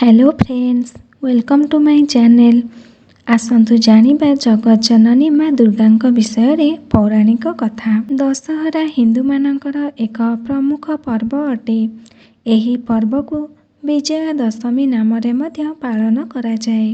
Hello friends, welcome to my channel. ଆସନ୍ତୁ ଜାଣିବା ଜଗତଜନନୀ ମା ଦୁର୍ଗାଙ୍କ ବିଷୟରେ ପୌରାଣିକ କଥା। ଦଶହରା ହିନ୍ଦୁମାନଙ୍କର ଏକ ପ୍ରମୁଖ ପର୍ବ ଅଟେ। ଏହି ପର୍ବକୁ ବିଜୟା ଦଶମୀ ନାମରେ ମଧ୍ୟ ପାଳନ କରାଯାଏ।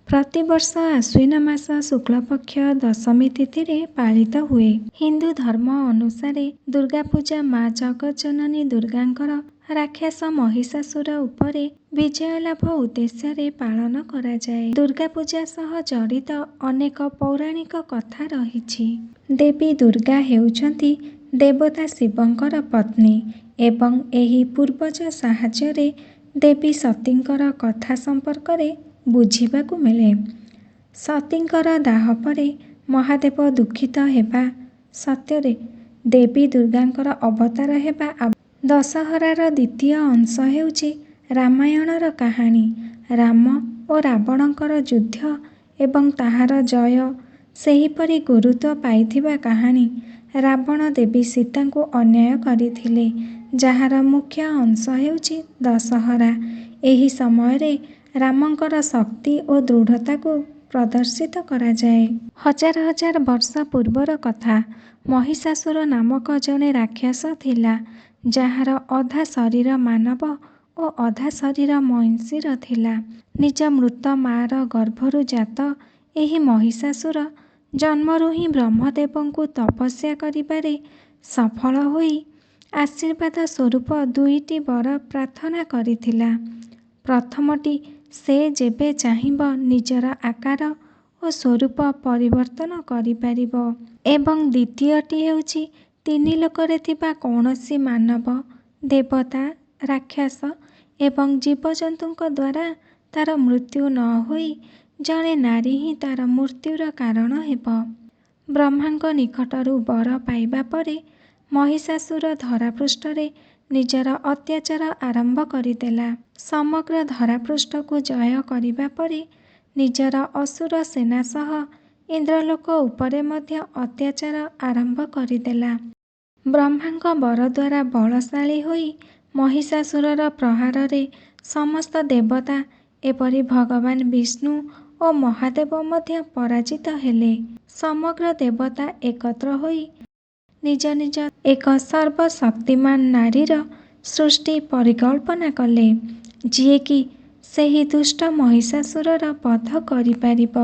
ପ୍ରତିବର୍ଷ ଆଶ୍ୱିନ ମାସ ଶୁକ୍ଳପକ୍ଷ ଦଶମୀ ତିଥିରେ ପାଳିତ ହୁଏ। ହିନ୍ଦୁ ଧର୍ମ ଅନୁସାରେ ଦୁର୍ଗାପୂଜା ମା ଜଗତଜନନୀ ଦୁର୍ଗାଙ୍କର ରାକ୍ଷସ ମହିଷାସୁର ଉପରେ ବିଜୟ ଲାଭ ଉଦ୍ଦେଶ୍ୟରେ ପାଳନ କରାଯାଏ। ଦୁର୍ଗାପୂଜା ସହ ଜଡ଼ିତ ଅନେକ ପୌରାଣିକ କଥା ରହିଛି। ଦେବୀ ଦୁର୍ଗା ହେଉଛନ୍ତି ଦେବତା ଶିବଙ୍କର ପତ୍ନୀ ଏବଂ ଏହି ପୂର୍ବଜ ସାହାଯ୍ୟରେ ଦେବୀ ସତୀଙ୍କର କଥା ସମ୍ପର୍କରେ ବୁଝିବାକୁ ମିଳେ। ସତୀଙ୍କର ଦାହ ପରେ ମହାଦେବ ଦୁଃଖିତ ହେବା ସତ୍ୟରେ ଦେବୀ ଦୁର୍ଗାଙ୍କର ଅବତାର ହେବା। ଦଶହରାର ଦ୍ୱିତୀୟ ଅଂଶ ହେଉଛି ରାମାୟଣର କାହାଣୀ। ରାମ ଓ ରାବଣଙ୍କର ଯୁଦ୍ଧ ଏବଂ ତାହାର ଜୟ ସେହିପରି ଗୁରୁତ୍ୱ ପାଇଥିବା କାହାଣୀ। ରାବଣ ଦେବୀ ସୀତାଙ୍କୁ ଅନ୍ୟାୟ କରିଥିଲେ, ଯାହାର ମୁଖ୍ୟ ଅଂଶ ହେଉଛି ଦଶହରା। ଏହି ସମୟରେ ରାମଙ୍କର ଶକ୍ତି ଓ ଦୃଢ଼ତାକୁ ପ୍ରଦର୍ଶିତ କରାଯାଏ। ହଜାର ହଜାର ବର୍ଷ ପୂର୍ବର କଥା। ମହିଷାସୁର ନାମକ ଜଣେ ରାକ୍ଷସ ଥିଲା, ଯାହାର ଅଧା ଶରୀର ମାନବ ଓ ଅଧା ଶରୀର ମଇଁଷିର ଥିଲା। ନିଜ ମୃତ ମା'ର ଗର୍ଭରୁ ଜାତ ଏହି ମହିଷାସୁର ଜନ୍ମରୁ ହିଁ ବ୍ରହ୍ମଦେବଙ୍କୁ ତପସ୍ୟା କରିବାରେ ସଫଳ ହୋଇ ଆଶୀର୍ବାଦ ସ୍ୱରୂପ ଦୁଇଟି ବର ପ୍ରାର୍ଥନା କରିଥିଲା। ପ୍ରଥମଟି, ସେ ଯେବେ ଚାହିଁବ ନିଜର ଆକାର ଓ ସ୍ୱରୂପ ପରିବର୍ତ୍ତନ କରିପାରିବ ଏବଂ ଦ୍ୱିତୀୟଟି ହେଉଛି ତିନି ଲୋକରେ ଥିବା କୌଣସି ମାନବ, ଦେବତା, ରାକ୍ଷସ ଏବଂ ଜୀବଜନ୍ତୁଙ୍କ ଦ୍ୱାରା ତା'ର ମୃତ୍ୟୁ ନ ହୋଇ ଜଣେ ନାରୀ ହିଁ ତା'ର ମୃତ୍ୟୁର କାରଣ ହେବ। ବ୍ରହ୍ମାଙ୍କ ନିକଟରୁ ବର ପାଇବା ପରେ ମହିଷାସୁର ଧରାପୃଷ୍ଠରେ ନିଜର ଅତ୍ୟାଚାର ଆରମ୍ଭ କରିଦେଲା। ସମଗ୍ର ଧରାପୃଷ୍ଠକୁ ଜୟ କରିବା ପରେ ନିଜର ଅସୁର ସେନା ସହ ଇନ୍ଦ୍ରଲୋକ ଉପରେ ମଧ୍ୟ ଅତ୍ୟାଚାର ଆରମ୍ଭ କରିଦେଲା। ବ୍ରହ୍ମାଙ୍କ ବର ଦ୍ୱାରା ବଳଶାଳୀ ହୋଇ ମହିଷାସୁରର ପ୍ରହାରରେ ସମସ୍ତ ଦେବତା, ଏପରି ଭଗବାନ ବିଷ୍ଣୁ ଓ ମହାଦେବ ମଧ୍ୟ ପରାଜିତ ହେଲେ। ସମଗ୍ର ଦେବତା ଏକତ୍ର ହୋଇ ନିଜ ନିଜ ଏକ ସର୍ବଶକ୍ତିମାନ ନାରୀର ସୃଷ୍ଟି ପରିକଳ୍ପନା କଲେ, ଯିଏକି ସେହି ଦୁଷ୍ଟ ମହିଷାସୁରର ବଧ କରିପାରିବ।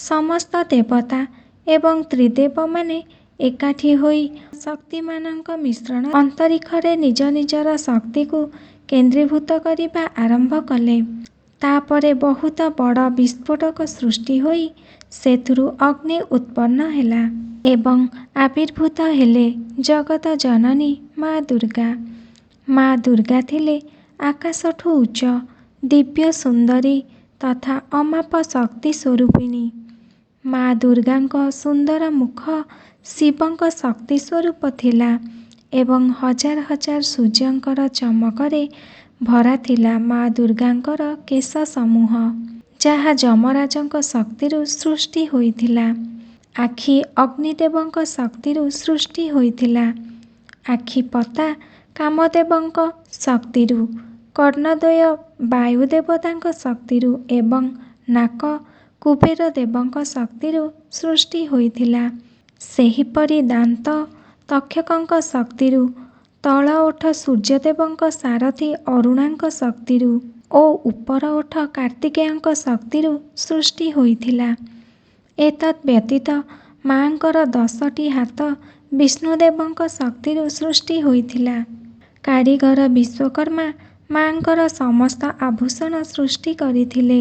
ସମସ୍ତ ଦେବତା ଏବଂ ତ୍ରିଦେବମାନେ ଏକାଠି ହୋଇ ଶକ୍ତିମାନଙ୍କ ମିଶ୍ରଣ ଅନ୍ତରୀକ୍ଷରେ ନିଜ ନିଜର ଶକ୍ତିକୁ କେନ୍ଦ୍ରୀଭୂତ କରିବା ଆରମ୍ଭ କଲେ। ତା'ପରେ ବହୁତ ବଡ଼ ବିସ୍ଫୋଟକ ସୃଷ୍ଟି ହୋଇ ସେଥିରୁ ଅଗ୍ନି ଉତ୍ପନ୍ନ ହେଲା ଏବଂ ଆବିର୍ଭୂତ ହେଲେ ଜଗତ ଜନନୀ ମା ଦୁର୍ଗା। ମା ଦୁର୍ଗା ଥିଲେ ଆକାଶଠୁ ଉଚ୍ଚ, ଦିବ୍ୟ ସୁନ୍ଦରୀ ତଥା ଅମାପ ଶକ୍ତି ସ୍ୱରୂପିଣୀ। ମା ଦୁର୍ଗାଙ୍କ ସୁନ୍ଦର ମୁଖ ଶିବଙ୍କ ଶକ୍ତି ସ୍ୱରୂପ ଥିଲା ଏବଂ ହଜାର ହଜାର ସୂର୍ଯ୍ୟଙ୍କର ଚମକରେ ଭରା ଥିଲା ମା ଦୁର୍ଗାଙ୍କର କେଶ ସମୂହ, ଯାହା ଯମରାଜଙ୍କ ଶକ୍ତିରୁ ସୃଷ୍ଟି ହୋଇଥିଲା। ଆଖି ଅଗ୍ନିଦେବଙ୍କ ଶକ୍ତିରୁ ସୃଷ୍ଟି ହୋଇଥିଲା, ଆଖିପତା କାମଦେବଙ୍କ ଶକ୍ତିରୁ, କର୍ଣ୍ଣଦ୍ୱୟ ବାୟୁଦେବତାଙ୍କ ଶକ୍ତିରୁ ଏବଂ ନାକ କୁବେର ଦେବଙ୍କ ଶକ୍ତିରୁ ସୃଷ୍ଟି ହୋଇଥିଲା। ସେହିପରି ଦାନ୍ତ ତକ୍ଷକଙ୍କ ଶକ୍ତିରୁ, ତଳ ଓଠ ସୂର୍ଯ୍ୟଦେବଙ୍କ ସାରଥୀ ଅରୁଣାଙ୍କ ଶକ୍ତିରୁ ଓ ଉପର ଓଠ କାର୍ତ୍ତିକେୟଙ୍କ ଶକ୍ତିରୁ ସୃଷ୍ଟି ହୋଇଥିଲା। ଏତଦ୍ ବ୍ୟତୀତ ମା'ଙ୍କର 10ଟି ହାତ ବିଷ୍ଣୁଦେବଙ୍କ ଶକ୍ତିରୁ ସୃଷ୍ଟି ହୋଇଥିଲା। କାରିଗର ବିଶ୍ୱକର୍ମା ମା'ଙ୍କର ସମସ୍ତ ଆଭୂଷଣ ସୃଷ୍ଟି କରିଥିଲେ।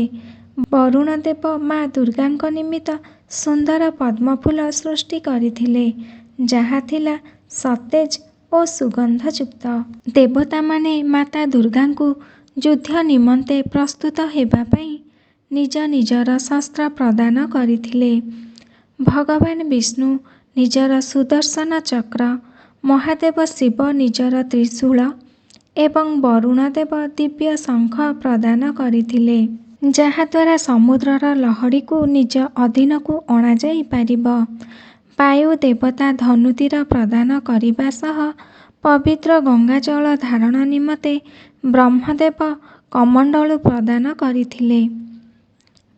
ବରୁଣ ଦେବ ମା ଦୁର୍ଗାଙ୍କ ନିମିତ୍ତ ସୁନ୍ଦର ପଦ୍ମଫୁଲ ସୃଷ୍ଟି କରିଥିଲେ, ଯାହା ଥିଲା ସତେଜ ଓ ସୁଗନ୍ଧଯୁକ୍ତ। ଦେବତାମାନେ ମାତା ଦୁର୍ଗାଙ୍କୁ ଯୁଦ୍ଧ ନିମନ୍ତେ ପ୍ରସ୍ତୁତ ହେବା ପାଇଁ ନିଜ ନିଜର ଶସ୍ତ୍ର ପ୍ରଦାନ କରିଥିଲେ। ଭଗବାନ ବିଷ୍ଣୁ ନିଜର ସୁଦର୍ଶନ ଚକ୍ର, ମହାଦେବ ଶିବ ନିଜର ତ୍ରିଶୂଳ ଏବଂ ବରୁଣ ଦେବ ଦିବ୍ୟ ଶଙ୍ଖ ପ୍ରଦାନ କରିଥିଲେ, ଯାହାଦ୍ୱାରା ସମୁଦ୍ରର ଲହଡ଼ିକୁ ନିଜ ଅଧୀନକୁ ଅଣାଯାଇପାରିବ। ବାୟୁ ଦେବତା ଧନୁତୀର ପ୍ରଦାନ କରିବା ସହ ପବିତ୍ର ଗଙ୍ଗାଜଳ ଧାରଣ ନିମନ୍ତେ ବ୍ରହ୍ମଦେବ କମଣ୍ଡଳୁ ପ୍ରଦାନ କରିଥିଲେ।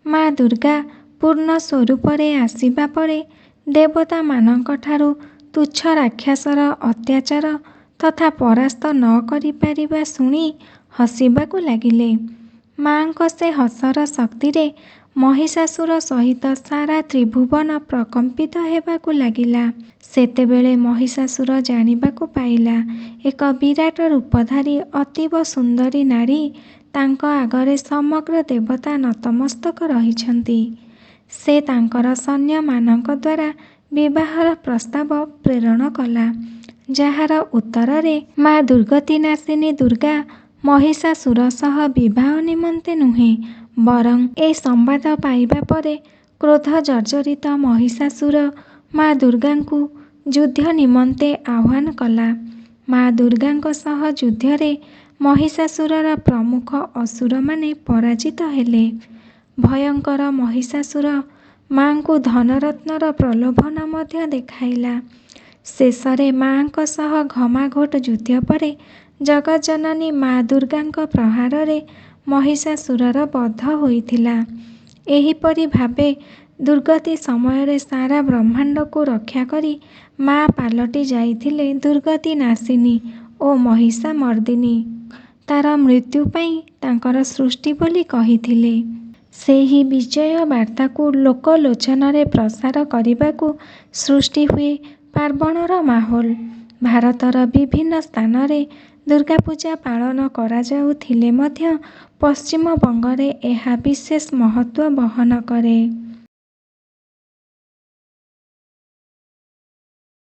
ମା ଦୁର୍ଗା ପୂର୍ଣ୍ଣ ସ୍ୱରୂପରେ ଆସିବା ପରେ ଦେବତାମାନଙ୍କଠାରୁ ତୁଚ୍ଛ ରାକ୍ଷସର ଅତ୍ୟାଚାର ତଥା ପରାସ୍ତ ନ କରିପାରିବା ଶୁଣି ହସିବାକୁ ଲାଗିଲେ। ମା'ଙ୍କ ସେ ହସର ଶକ୍ତିରେ ମହିଷାସୁର ସହିତ ସାରା ତ୍ରିଭୁବନ ପ୍ରକମ୍ପିତ ହେବାକୁ ଲାଗିଲା। ସେତେବେଳେ ମହିଷାସୁର ଜାଣିବାକୁ ପାଇଲା, ଏକ ବିରାଟ ରୂପଧାରୀ ଅତୀବ ସୁନ୍ଦରୀ ନାରୀ ତାଙ୍କ ଆଗରେ ସମଗ୍ର ଦେବତା ନତମସ୍ତକ ରହିଛନ୍ତି। ସେ ତାଙ୍କର ସୈନ୍ୟମାନଙ୍କ ଦ୍ୱାରା ବିବାହର ପ୍ରସ୍ତାବ ପ୍ରେରଣ କଲା, ଯାହାର ଉତ୍ତରରେ ମା ଦୁର୍ଗତିନାଶିନୀ ଦୁର୍ଗା ମହିଷାସୁର ସହ ବିବାହ ନିମନ୍ତେ ନୁହେଁ, ବରଂ ଏ ସମ୍ବାଦ ପାଇବା ପରେ କ୍ରୋଧ ଜର୍ଜରିତ ମହିଷାସୁର ମା ଦୁର୍ଗାଙ୍କୁ ଯୁଦ୍ଧ ନିମନ୍ତେ ଆହ୍ୱାନ କଲା। ମା ଦୁର୍ଗାଙ୍କ ସହ ଯୁଦ୍ଧରେ ମହିଷାସୁରର ପ୍ରମୁଖ ଅସୁରମାନେ ପରାଜିତ ହେଲେ। ଭୟଙ୍କର ମହିଷାସୁର ମା'ଙ୍କୁ ଧନରତ୍ନର ପ୍ରଲୋଭନ ମଧ୍ୟ ଦେଖାଇଲା। ଶେଷରେ ମା'ଙ୍କ ସହ ଘମାଘୋଟ ଯୁଦ୍ଧ ପରେ ଜଗଜ୍ଜନନୀ ମା ଦୁର୍ଗାଙ୍କ ପ୍ରହାରରେ ମହିଷାସୁରର ବଧ ହୋଇଥିଲା। ଏହିପରି ଭାବେ ଦୁର୍ଗତି ସମୟରେ ସାରା ବ୍ରହ୍ମାଣ୍ଡକୁ ରକ୍ଷା କରି ମା ପାଲଟି ଯାଇଥିଲେ ଦୁର୍ଗତିନାଶିନୀ ଓ ମହିଷାମର୍ଦ୍ଦିନୀ। ତାର ମୃତ୍ୟୁ ପାଇଁ ତାଙ୍କର ସୃଷ୍ଟି ବୋଲି କହିଥିଲେ। ସେହି ବିଜୟ ବାର୍ତ୍ତାକୁ ଲୋକଲୋଚନରେ ପ୍ରସାର କରିବାକୁ ସୃଷ୍ଟି ହୁଏ ପାର୍ବଣର ମାହୋଲ। ଭାରତର ବିଭିନ୍ନ ସ୍ଥାନରେ ଦୁର୍ଗାପୂଜା ପାଳନ କରାଯାଉଥିଲେ ମଧ୍ୟ ପଶ୍ଚିମବଙ୍ଗରେ ଏହା ବିଶେଷ ମହତ୍ତ୍ୱ ବହନ କରେ।